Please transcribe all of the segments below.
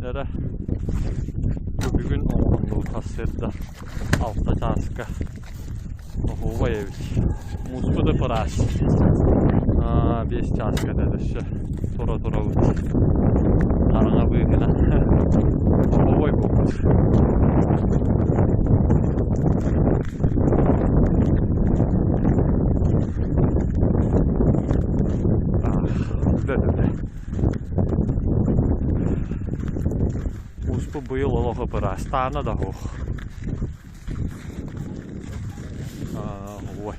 Эрэ бу бүгүн оҥоһуннубут сарсыарда алта чааска оһуобай эбит. Мууспут ып-ыраас. Аа, 5 чааска этэ өссө тура турабыт. Хараҥа быыһынан оһуобай буолбут. Мууспут быйыл олох ып-ыраастаана да суох. Ой.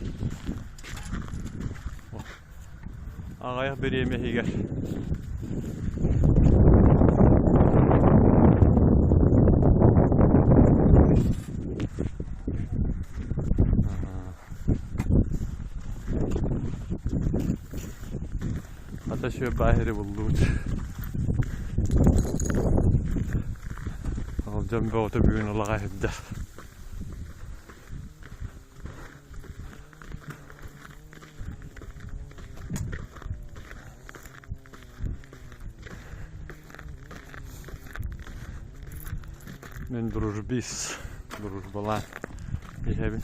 Аҕыйах бириэмэ иһигэр Ата сүө бааһыры буллубут. Ол дьон бөҕөтө бүгүн улаҕа иһирдэ. Мин дружбис, дружбалаан иһэбин.